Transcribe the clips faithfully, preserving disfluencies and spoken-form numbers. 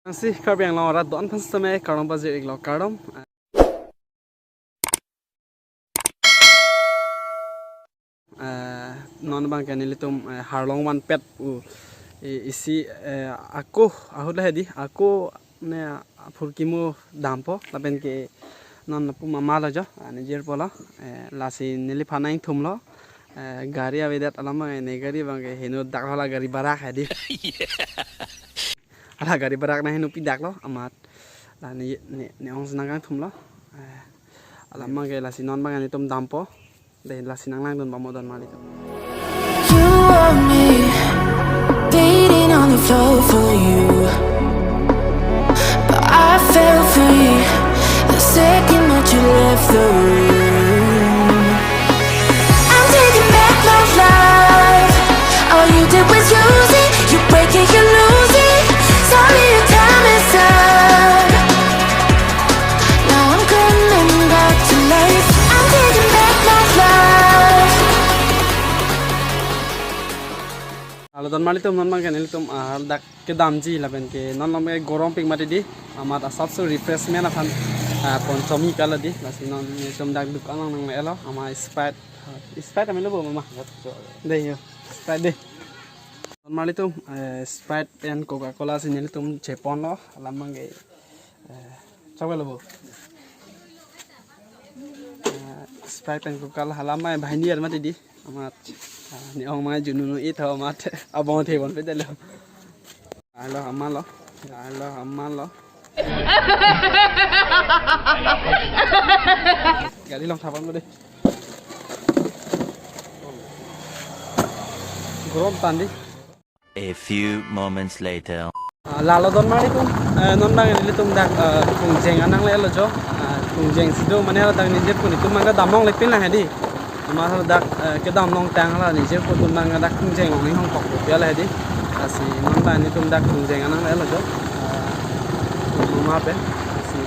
Nangsi Karbi Anglong arat do-an aphan sitame kardom pajir-iklo, kardom. Eh, non abangke nelitum, eh, arlong vanpet pu, eh, isi, eh, ako ahut lahei dei, ako ne aphurkimo dampo, lapen ke non lapu mama lo jo, ah, ne jirpo lo, eh, lasi neliphan nangthumlo, eh, gari avedet alam abang, ne gari abangke heno dak hala gari barak hei dei. Hala gari barak nang heno pi dak lo, amat la ne, ne, ne ongsi nangkangthumlo. Eh, alam abangke lasi non abang nelitum dampo. Dei, lasi nanglangdun bom mo donmarlitum. You want me, dating on the floor for you. But I fell free the second that you left the room. I'm taking back my life. All you did was use it. You break it, you lose it. Sorry, your time is up. Now I'm coming back to life. I'm taking back my life. Hello donmarlitum, non abangke nelitum, ah, dak kedamji lapen ke non abangke gorom pik mati dei, amat asapso refreshment aphan, ah, ponchom-ik kali dei, lasi non nelitum dak dukan along nangle-etlo, amat Sprite, ah, Sprite amelo bo mama. Dei jo, Sprite dei. Donmarlitum, eh, Sprite and Coca-Cola si nelitum cheponlo, alam abangke, eh, chok lo bo. Eh, Sprite and Coca-Cola hala mai bahini ar mati dei. Amat, ah, ne ong mai junu nu itho amat abang thebon pedelo. Hello, amalo. Hello, amalo. Gari along thapon mo dei. Gorom tan dei. A few moments later. Ah, lalo donmarlitum, eh, non abang nelitum dak, eh, Krungjeng anang le-etlo jo. Ah, Krungjeng si do mane dak ne jirpo nelitum abang kedam longle pin lang hei dei. Amat dak, eh, kedam longtang la ne jirpo atum abang dak Krungjeng along ne hongkok pu piala hei dei. Lasi non abang nelitum dak Krungjeng anang le-etlo jo. Ah, mama pen. Lasi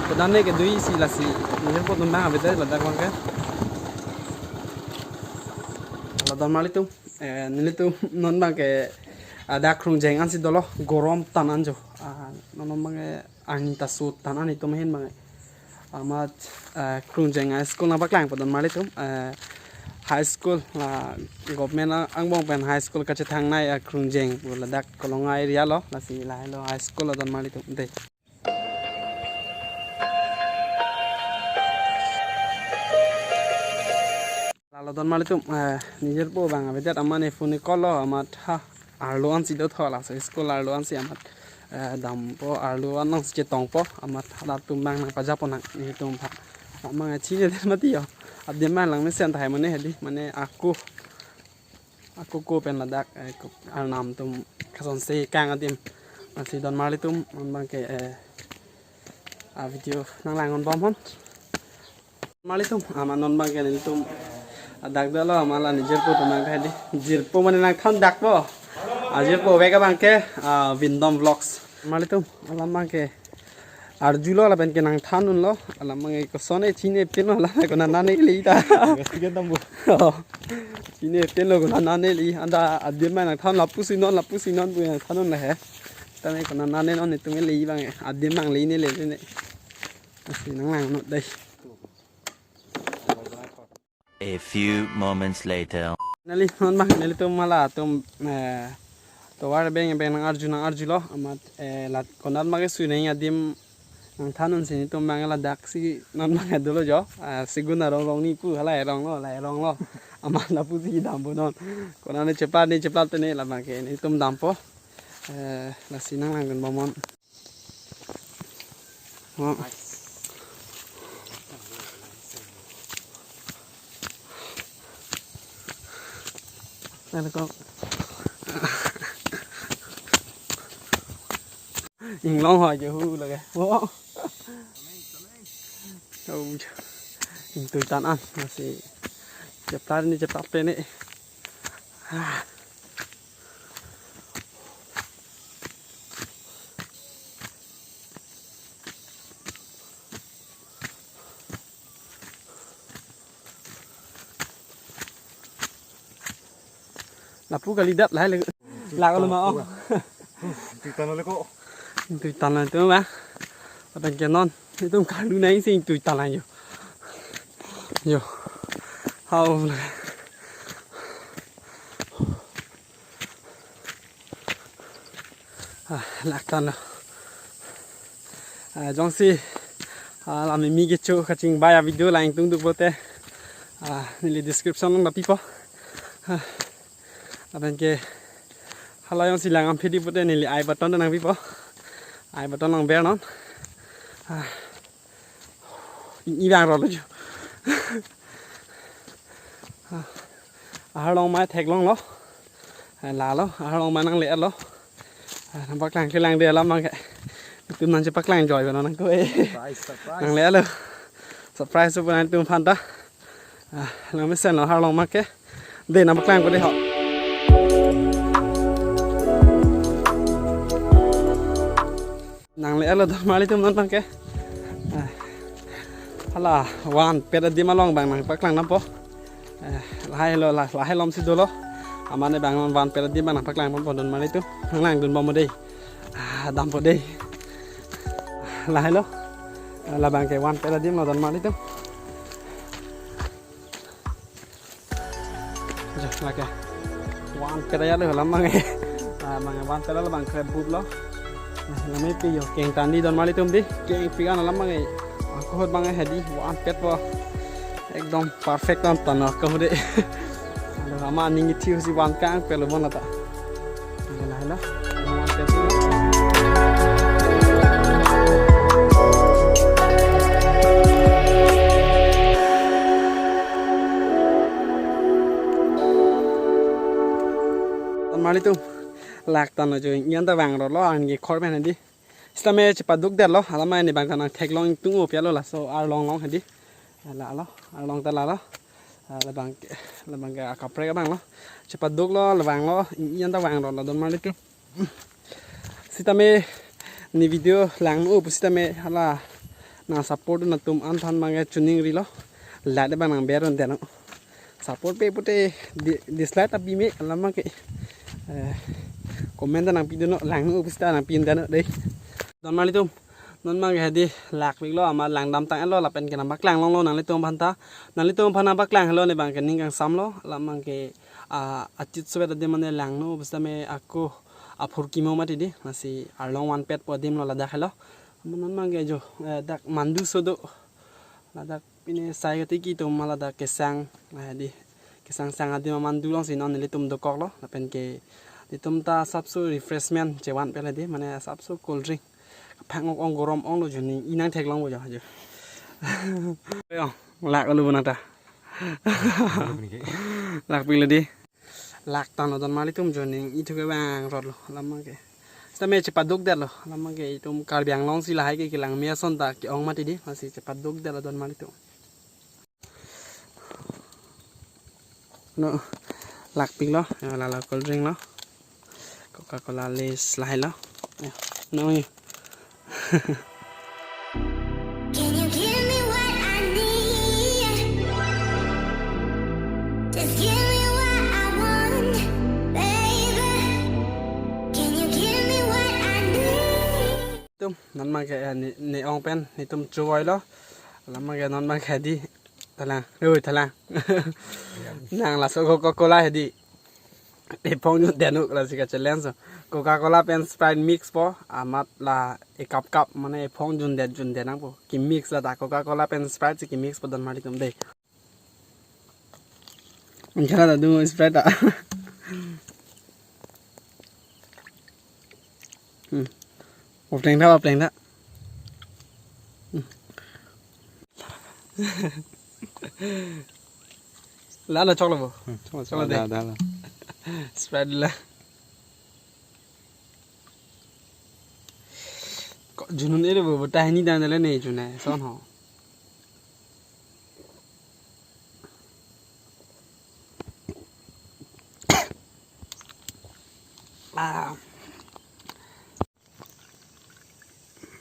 kedam ne kedui si lasi ne jirpo atum abang avedet ladak abangke. Lalo donmarlitum. Eh, nelitum non abangke, ah, dak Krungjeng ansi dolo, gorom tan an jo. Ah, non abangke arni ta sut tan an itum ahin abangke. Amat, eh, Krungjeng High School nangpaklangpo donmarlitum. Eh, high school la government a-, angbong pen high school kachethangnei, eh, Krungjeng pu ladak Kolonga area lo, lasi lahelo high school lo donmarlitum. Dei. Lalo donmarlitum, eh, ne jirpo abang avedet amat ne phone call lo amat ha arlo ansi do tho, laso school arlo ansi amat, eh, dampo, arlo an nangsi chetongpo amat halatum abang nangpajapo nang nelitum aphan. Amat chinidet mati jo. Adim abang langmesen tahai mane hei dei, mane ako ako ko pen ladak, eh, ko arnam atum kasonsi kang adim. Lasi donmarlitum, non abangke, eh, a video nanglangdun bom hon. Marlitum, amat non abangke nelitum, ah, dak dolo amat la ne jirpo atum abang hei dei. Jirpo mane nangthan dakpo. Ah, jirpo vek abangke, ah, Vindom Vlogs. Marlitum, alam abangke arjulo lapen ke nangthan unlo, alam abangke koson ne chini pinlo, alam konat nane le ta. Investigate dampo. Oh. Chini pinlo konat nane le, anta adim abang nangthan lapusi non, lapusi non pu nangthan un lahei. Tame konat nane non netum le abang, adim abang le ne le ne. Lasi nanglangnon dei. A few moments later. Neli non abang nelitum halatum, eh, tovar abeng abeng nang-arju nang-arjulo amat, eh, la konat abangke sui nang adim nangthan unsi netum abang ladaksi non abang dolo jo, ah, Segun arong Rongni pu hala arong lo, la arong lo. Amat lapusi dampo non. Konat ne chepla ne chepla te ne la abangke netum dampo. Eh, lasi nanglangdun bom non. Oh. Ada kok. Inglong ho aja hu lagi. Oh. Oh. Ingtui tan an masih. Chepla ne chepla te ne. Ah. Lapu kalidet lahai le. Lak lo ma, oh. Ingtui tan le ko. Ingtui tanglang atum bang. Lapen ke non itum karlu nangji si ingtui tanglang yo. Yo. Hau. Ah, lak tanglo. Ah, jongsi, ah, la mimi kecho kachingvai avideo lang ingtungduk pulote, ah, neli description along ta pipo. Ah, lapen ke hala jongsi lang amphi di pulote neli I button ta nangpipo. I button nangber non. Ah, ingni vang rolo jo. Ah, aharlong mai theklonglo. Ah, lalo, aharlong mai nangle-etlo. Ah, nangpaklang kelang de alam abang ke. Itum nangchepaklang joy bano nangkoi. Surprise, surprise. Nangle-etlo. Surprise tu pu nangtum aphanta. Ah, nangmesenlo aharlong mai ke. De nangpaklangpo de ho. Nangle-etlo donmarlitum non abang ke. Ah, hala vanpet adim along abang nangpaklang nangpo. Eh, lahai lo, la-, lahai lom si dolo. Amat ne abang non vanpet adim abang nangpaklang ponpo donmarlitum. Nanglangdunbom de. Ah, dampo de. Lahai lo. Labang ke vanpet adim lo donmarlitum. Jo, lake. Vanpet aja lo alam abang. Ah, abang vanpet lo abang kre bup lo. Nah, nami pi yo keng tandi donmarlitum di. Keng pi kan alam abang. Ako hot abang hedi vanpet po. Ekdom perfect ton ton ako de. Aduh, amat ning ithi si van kang pelo bon ata. Ayo lah, lah. Donmarlitum, lak tanglo jo, ingni anta vang rolo, anke khor pen hedi. Sitame chepaduk detlo, alam abang ne abang kanang theklong ingtung-o pialo laso arlong along hedi. Lalo, arlong ta lalo. Ah, labang ke, labang ke akaprek abang lo. Chepaduklo, labang lo, ingni anta vang rolo donmarlitum. Sitame ne video langno pusitame hala nang support atum aphan abang ke chuning rilo. Like abang nangber un deno. Support pe pute di-, dislike ta pime alam abang ke. Eh, comment ta nangpidunnon, langno pusita nangpidunnon de. Donmarlitum, non abang ke hedi lakpiklo amat langdam tang-etlo lapen ke nangpaklang longlo nanglitum aphanta. Nanglitum aphan nangpaklang helo ne abang ke ning kangsamlo, alam abang ke, ah, achit sowet adim mane langno pusitame ako aphurkimo mati di, lasi arlong vanpetpo adim lo ladak helo. Non abang ke jo, eh, dak mandu so do. Ladak pine sai katiki atum ladak kesang, eh, di kesang sang adim amandu alongsi non nelitum dokoklo, lapen ke nelitum ta asapso refreshment chevanpet hedi, mane asapso cold drink. Phang ong ong gorom onglo jo, ne ingni nang theklongpo jo jo. Yo, lak ulu bona ta. Lakpiklo di. Lak tanglo donmarlitum jo, ne ingni thu ke vang rolo alam abang ke. Sitame chepaduk detlo alam abang ke, itum Karbi Anglong si lahai ke kelang me ason ta ke-ong mati di, lasi chepaduk detlo donmarlitum. No, lakpiklo, yo lalo cold drink lo. Coca-Cola, Lays lahai lo. Yo, no yo. Can you give me what I need? Just give me what I want, baby. Can you give me what I need? Tum, non abang ke, eh, ne, ne-ong pen, netum chovoilo. Alam abang ke non abang ke di. Thalang, oi thalang. Nang laso Coca-Cola hedi. Ephong jun det un lasi ka-challenge. Coca-Cola pen Sprite mix po, amat la ekap kap, mane ephong jun det jun det nangpo. Ki-mix la ta Coca-Cola pen Sprite si ki-mix po donmarlitum de. Ingkhala ta do Sprite ta. Hmm. Opleng ta, opleng ta. Hmm. Lalo choklo bo. Hmm, choklo, choklo de. Da, da, da. Sprite la. Ko junun ere bo, bo tahini dan le ne junai, son ho. Ah.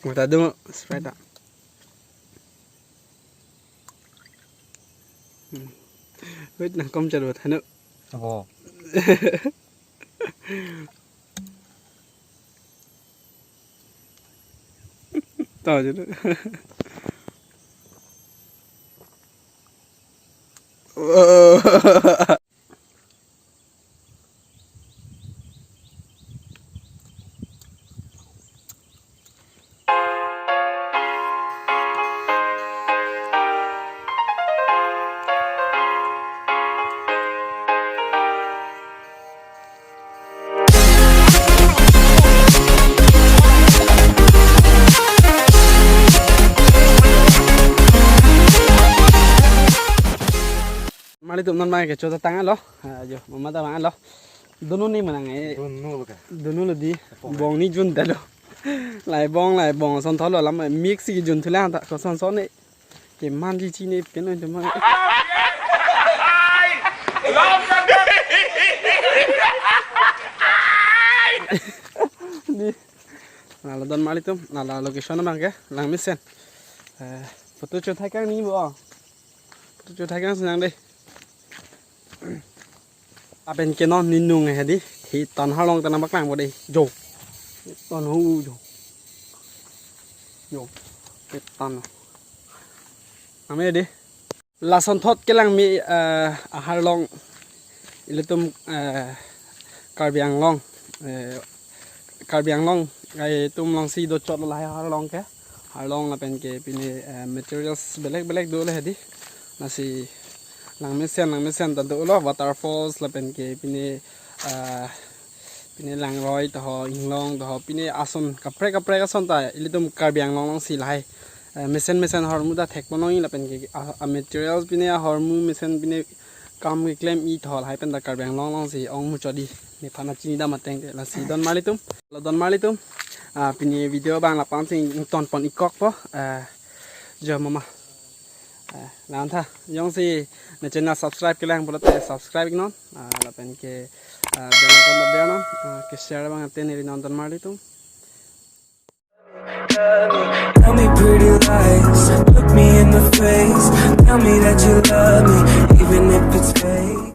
Mata do Sprite ta. Hmm. Wait, nangkom chalo thano. Abo. Tahu je tu. Mali tum non mai ke chota tanglo. Ah, jo, mama ta manglo. Dunu ni manang e. Dunu lo ka. Dunu lo di. Bong. Bong ni jun dalo. Lai bong, lai bong, son tholo lam mix si jun thula ta ko son son ni. Ke man ji chi ni pen no jun man. Di. Nala don mali tum, nala location abang ke, Langmesen. Eh, photo chot hai kang ni bo. Photo chot hai kang senang dei. Apen ke non ninung he di, hi ton harlong tanang bak lang bo dei. Jo. Ton hu jo. Jo. Ke ton. Ame dei. Lason thot kelang mi, eh, aharlong ilitum, eh, Karbi Anglong, eh, Karbi Anglong, eh, itum alongsi do chot lahai harlong ke, harlong lapen ke pine, eh, materials belek belek do le hedi, lasi Langmesen, Langmesen ta dolo waterfalls lapen ke pine, eh, pine langroi toho, inglong toho, pine ason kaprek kaprek ason ta ilitum Karbi Anglong alongsi lahai. Eh, mesen mesen ahormu ta thek ponong lapen ke a, a materials pine ahormu mesen pine kam keklem-i thol hai pen ta Karbi Anglong alongsi ong muchot di. Nephan chini dam ateng te lasi don mali tum. La don mali tum. Ah, pine video abang la-an si ington pon-ikok po. Eh, jo mama. Eh, la-an tha. Jongsi ne channel subscribe kelang pulote subscribe non. Ah, lapen ke, ah, bell icon ta ber non. Ah, ke share abang ate neli non don mali tum. Tell me pretty lies, look me in the face. Tell me that you love me, even if it's